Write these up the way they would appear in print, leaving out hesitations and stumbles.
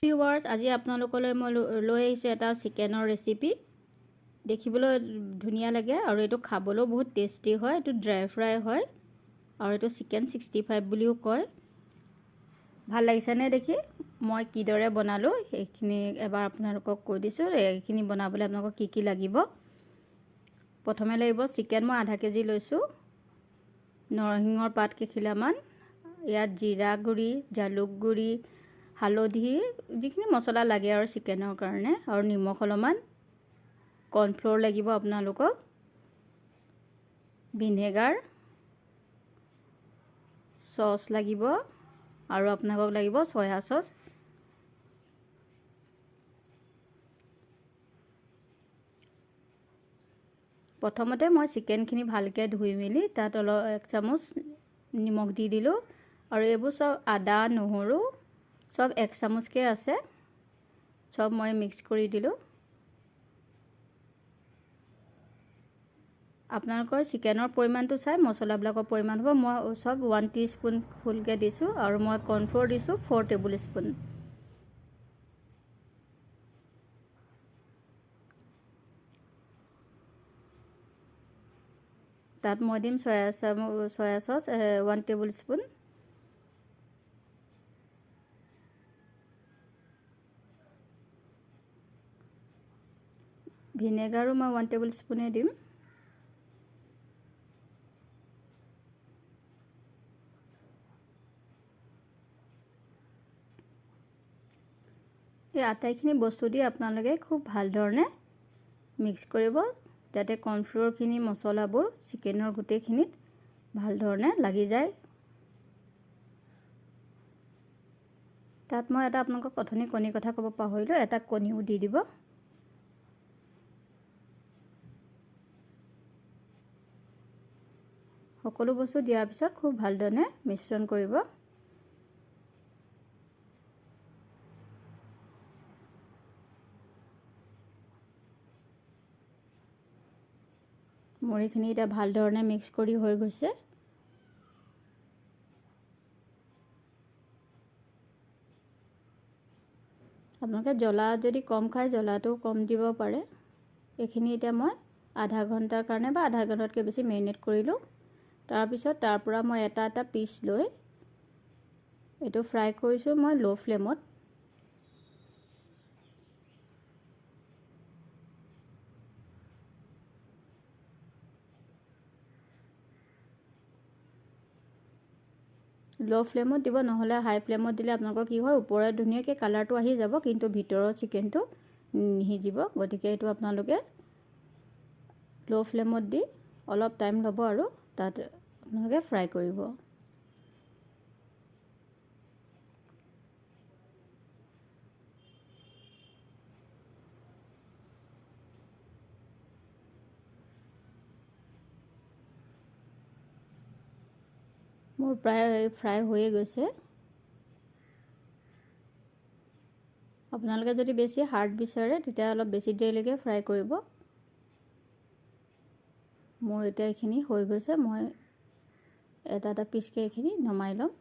Viewers, আজি আপোনালোকলৈ মই লৈ আহিছোঁ এটা চিকেনৰ ৰেচিপি। দেখিবলৈ ধুনীয়া লাগে আৰু এইটো খাবলৈও বহুত টেষ্টি হয়। এইটো ড্ৰাই ফ্ৰাই হয় আৰু এইটো চিকেন 65 বুলিও কয়। ভাল লাগিছেনে দেখি? মই কিদৰে বনালোঁ সেইখিনি এবাৰ আপোনালোকক কৈ দিছোঁ। এইখিনি বনাবলৈ আপোনালোকক কি কি লাগিব? প্ৰথমে লাগিব চিকেন, মই আধা কেজি লৈছোঁ। নৰসিংহৰ পাত কেইখিলামান, ইয়াত জিৰা গুড়ি, জালুক গুড়ি, হালধি, যিখিনি মছলা লাগে আৰু চিকেনৰ কাৰণে, আৰু নিমখ অলপমান, কৰ্ণফ্ল'ৰ লাগিব আপোনালোকক, ভিনেগাৰ, চচ লাগিব আৰু আপোনালোকক লাগিব চয়া চচ। প্ৰথমতে মই চিকেনখিনি ভালকৈ ধুই মেলি তাত অলপ এক চামুচ নিমখ দি দিলোঁ আৰু এইবোৰ চব আদা নহৰু চব এক চামুচকৈ আছে, চব মই মিক্স কৰি দিলোঁ। আপোনালোকৰ চিকেনৰ পৰিমাণটো চাই মছলাবিলাকৰ পৰিমাণ হ'ব। মই চব 1 টিস্পুন ফুলকৈ দিছোঁ আৰু মই কৰ্ণফ্ল'ৰ দিছোঁ 4 টেবুল স্পুন। তাত মই দিম চয়া চচ 1 টেবুল স্পুন। ভিনেগাৰো মই 1 টেবুল স্পুনেই দিম। এই আটাইখিনি বস্তু দি আপোনালোকে খুব ভাল ধৰণে মিক্স কৰিব, যাতে কৰ্ণফ্ল'ৰখিনি মছলাবোৰ চিকেনৰ গোটেইখিনিত ভাল ধৰণে লাগি যায়। তাত মই এটা আপোনালোকক অথনি কণীৰ কথা ক'ব পাহৰিলোঁ, এটা কণীও দি দিব। সকলো বস্তু দিয়াৰ পিছত খুব ভালধৰণে মিশ্ৰণ কৰিব। মোৰ এইখিনি এতিয়া ভালধৰণে মিক্স কৰি হৈ গৈছে। আপোনালোকে জ্বলা যদি কম খায় জ্বলাটো কম দিব পাৰে। এইখিনি এতিয়া মই আধা ঘণ্টাৰ কাৰণে বা আধা ঘণ্টাতকৈ বেছি মেৰিনেট কৰিলোঁ। তাৰপিছত তাৰ পৰা মই এটা এটা পিচ লৈ এইটো ফ্ৰাই কৰিছোঁ মই ল' ফ্লেমত। ল' ফ্লেমত দিব, নহ'লে হাই ফ্লেমত দিলে আপোনালোকৰ কি হয়, ওপৰে ধুনীয়াকৈ কালাৰটো আহি যাব কিন্তু ভিতৰৰ চিকেনটো নিসিজিব। গতিকে এইটো আপোনালোকে ল' ফ্লেমত দি অলপ টাইম ল'ব আৰু তাত আপোনালোকে ফ্ৰাই কৰিব। মোৰ প্ৰায় ফ্ৰাই হৈয়ে গৈছে। আপোনালোকে যদি বেছি হাৰ্ড বিচাৰে তেতিয়া অলপ বেছি দেৰিলৈকে ফ্ৰাই কৰিব। মোৰ এতিয়া এইখিনি হৈ গৈছে, মই এটা এটা পিচকৈ এইখিনি নমাই ল'ম।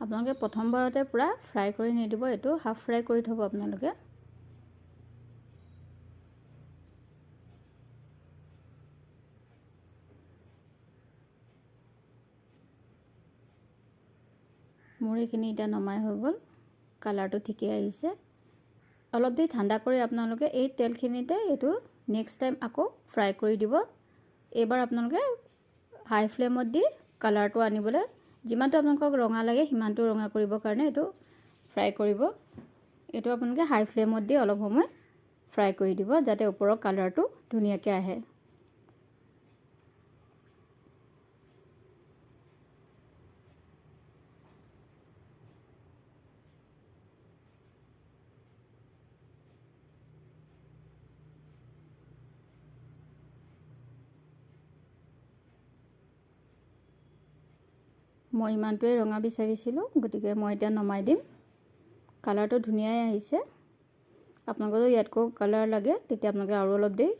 আপোনালোকে প্ৰথমবাৰতে পূৰা ফ্ৰাই কৰি নিদিব, এইটো হাফ ফ্ৰাই কৰি থ'ব আপোনালোকে। মোৰ এইখিনি এতিয়া নমাই হৈ গ'ল, কালাৰটো ঠিকেই আহিছে। অলপ দেৰি ঠাণ্ডা কৰি আপোনালোকে এই তেলখিনিতে এইটো নেক্সট টাইম আকৌ ফ্ৰাই কৰি দিব। এইবাৰ আপোনালোকে হাই ফ্লেমত দি কালাৰটো আনিবলৈ যিমানটো আপোনালোকক ৰঙা লাগে সিমানটো ৰঙা কৰিবৰ কাৰণে এইটো ফ্ৰাই কৰিব। এইটো আপোনালোকে হাই ফ্লেমত দি অলপ সময় ফ্ৰাই কৰি দিব, যাতে ওপৰৰ কালাৰটো ধুনীয়াকৈ আহে। মই ইমানটোৱে ৰঙা বিচাৰিছিলোঁ, গতিকে মই এতিয়া নমাই দিম। কালাৰটো ধুনীয়াই আহিছে। আপোনালোকৰ যদি ইয়াতকৈ কালাৰ লাগে তেতিয়া আপোনালোকে আৰু অলপ দেৰি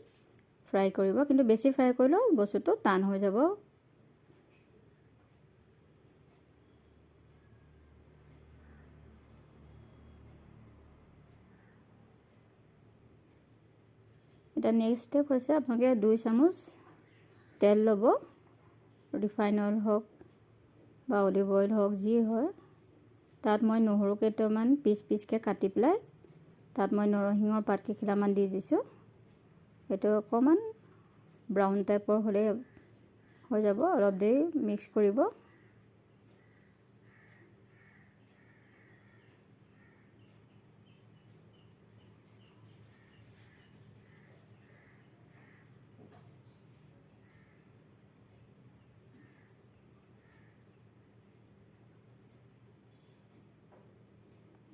ফ্ৰাই কৰিব, কিন্তু বেছি ফ্ৰাই কৰিলেও বস্তুটো টান হৈ যাব। এতিয়া নেক্সট ষ্টেপ হৈছে আপোনালোকে 2 চামুচ তেল ল'ব, ৰিফাইন অইল হওক বা অলিভ অইল হওক যি হয়। তাত মই নহৰু কেইটামান পিচ পিচকৈ কাটি পেলাই তাত মই নৰসিংহৰ পাত কেইখিলামান দি দিছোঁ। সেইটো অকণমান ব্ৰাউন টাইপৰ হ'লেই হৈ যাব। অলপ দেৰি মিক্স কৰিব।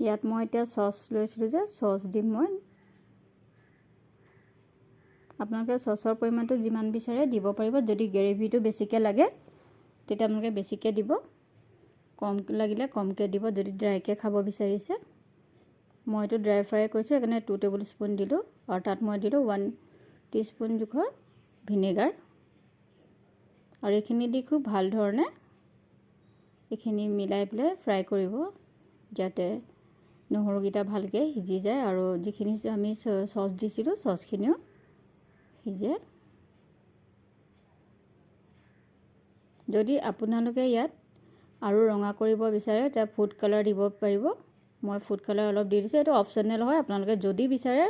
ইয়াত মই এতিয়া চচ লৈছিলোঁ যে চচ দিম মই। আপোনালোকে চচৰ পৰিমাণটো যিমান বিচাৰে দিব পাৰিব। যদি গ্ৰেভিটো বেছিকৈ লাগে তেতিয়া আপোনালোকে বেছিকৈ দিব, কম লাগিলে কমকৈ দিব। যদি ড্ৰাইকৈ খাব বিচাৰিছে, মই এইটো ড্ৰাই ফ্ৰাই কৰিছোঁ, সেইকাৰণে 2 টেবুল স্পুন দিলোঁ। আৰু তাত মই দিলোঁ 1 টিস্পুন জোখৰ ভিনেগাৰ। আৰু এইখিনি দি খুব ভাল ধৰণে এইখিনি মিলাই পেলাই ফ্ৰাই কৰিব, যাতে নহৰুকেইটা ভালকৈ সিজি যায় আৰু যিখিনি আমি চচ দিছিলোঁ চচখিনিও সিজে। যদি আপোনালোকে ইয়াত আৰু ৰঙা কৰিব বিচাৰে তেতিয়া ফুড কালাৰ দিব পাৰিব। মই ফুড কালাৰ অলপ দি দিছোঁ, এইটো অপশ্যনেল হয়। আপোনালোকে যদি বিচাৰে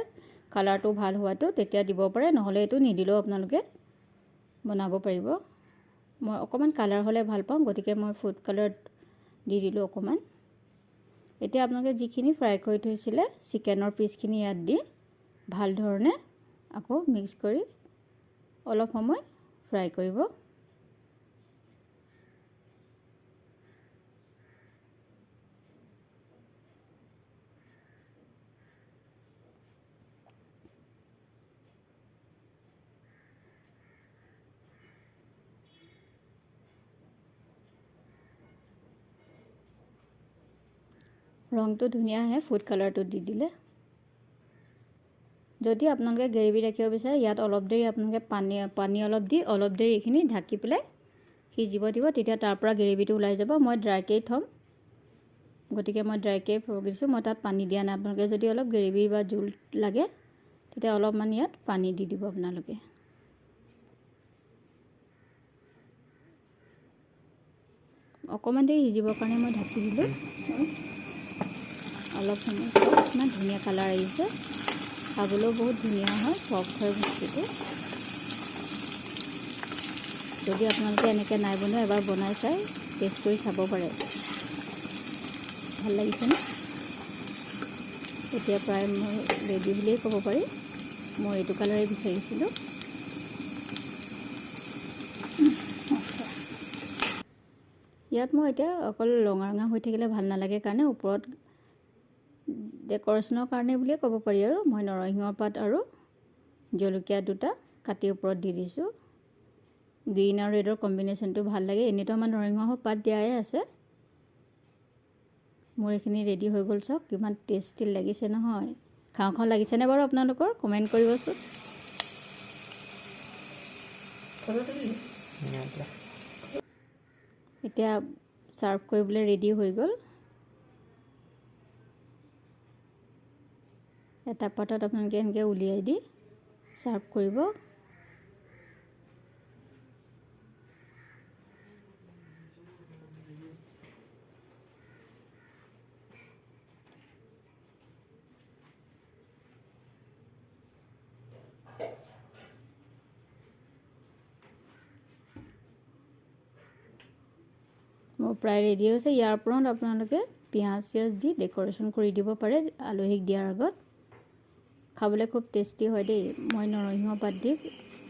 কালাৰটো ভাল হোৱাটো তেতিয়া দিব পাৰে, নহ'লে এইটো নিদিলেও আপোনালোকে বনাব পাৰিব। মই অকণমান কালাৰ হ'লে ভাল পাওঁ, গতিকে মই ফুড কালাৰ দি দিলোঁ অকণমান। এতিয়া আপোনালোকে যিখিনি ফ্ৰাই কৰি থৈছিলে চিকেনৰ পিচখিনি ইয়াত দি ভাল ধৰণে আকৌ মিক্স কৰি অলপ সময় ফ্ৰাই কৰিব। ৰংটো ধুনীয়া আহে ফুড কালাৰটো দি দিলে। যদি আপোনালোকে গ্ৰেভি ৰাখিব বিচাৰে ইয়াত অলপ দেৰি আপোনালোকে পানী অলপ দি অলপ দেৰি এইখিনি ঢাকি পেলাই সিজিব দিব, তেতিয়া তাৰ পৰা গ্ৰেভিটো ওলাই যাব। মই ড্ৰাইকেই থ'ম, গতিকে মই ড্ৰাইকেই দিছোঁ, মই তাত পানী দিয়া নাই। আপোনালোকে যদি অলপ গ্ৰেভি বা জোল লাগে তেতিয়া অলপমান ইয়াত পানী দি দিব আপোনালোকে। অকণমান দেৰি সিজিবৰ কাৰণে মই ঢাকি দিলোঁ। অলপ সময় চাওক, ইমান ধুনীয়া কালাৰ আহিছে, খাবলৈও বহুত ধুনীয়া হয়, চফ্ট হয় বস্তুটো। যদি আপোনালোকে এনেকৈ নাই বনোৱা এবাৰ বনাই চাই টেষ্ট কৰি চাব পাৰে। ভাল লাগিছেনে? এতিয়া প্ৰায় মোৰ ৰেডি বুলিয়েই ক'ব পাৰি। মই এইটো কালাৰেই বিচাৰিছিলোঁ। ইয়াত মই এতিয়া অকল ৰঙা ৰঙা হৈ থাকিলে ভাল নালাগে কাৰণে ওপৰত ডেক'ৰেশ্যনৰ কাৰণে বুলিয়ে ক'ব পাৰি আৰু মই নৰসিংহ পাত আৰু জলকীয়া দুটা কাটি ওপৰত দি দিছোঁ। গ্ৰীণ আৰু ৰেডৰ কম্বিনেশ্যনটো ভাল লাগে। এনেইতো আমাৰ নৰসিংহ পাত দিয়াই আছে। মোৰ এইখিনি ৰেডি হৈ গ'ল। চাওক কিমান টেষ্টি লাগিছে নহয়। খাওঁ খাওঁ লাগিছেনে বাৰু আপোনালোকৰ? কমেণ্ট কৰিবচোন। এতিয়া ছাৰ্ভ কৰিবলৈ ৰেডি হৈ গ'ল। এটা পাতত আপোনালোকে এনেকৈ উলিয়াই দি ছাৰ্ভ কৰিব। মোৰ প্ৰায় ৰেডি হৈছে। ইয়াৰ ওপৰত আপোনালোকে পিঁয়াজ চিয়াজ দি ডেক'ৰেশ্যন কৰি দিব পাৰে আলহীক দিয়াৰ আগত। খাবলৈ খুব টেষ্টি হয় দেই। মই নৰসিংহ পাত দি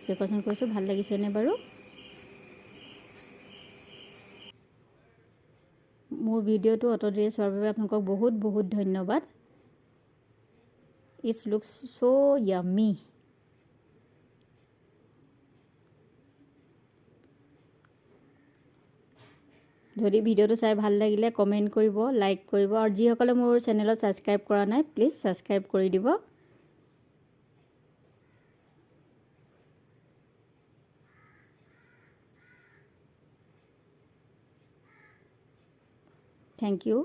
ডেক'ৰেশ্যন কৰিছোঁ। ভাল লাগিছেনে বাৰু? মোৰ ভিডিঅ'টো অতদেৰি চোৱাৰ বাবে আপোনালোকক বহুত বহুত ধন্যবাদ। It's looks so yummy. যদি ভিডিঅ'টো চাই ভাল লাগিলে কমেণ্ট কৰিব, লাইক কৰিব আৰু যিসকলে মোৰ চেনেলত ছাবস্ক্ৰাইব কৰা নাই, প্লিজ ছাবস্ক্ৰাইব কৰি দিব। Thank you.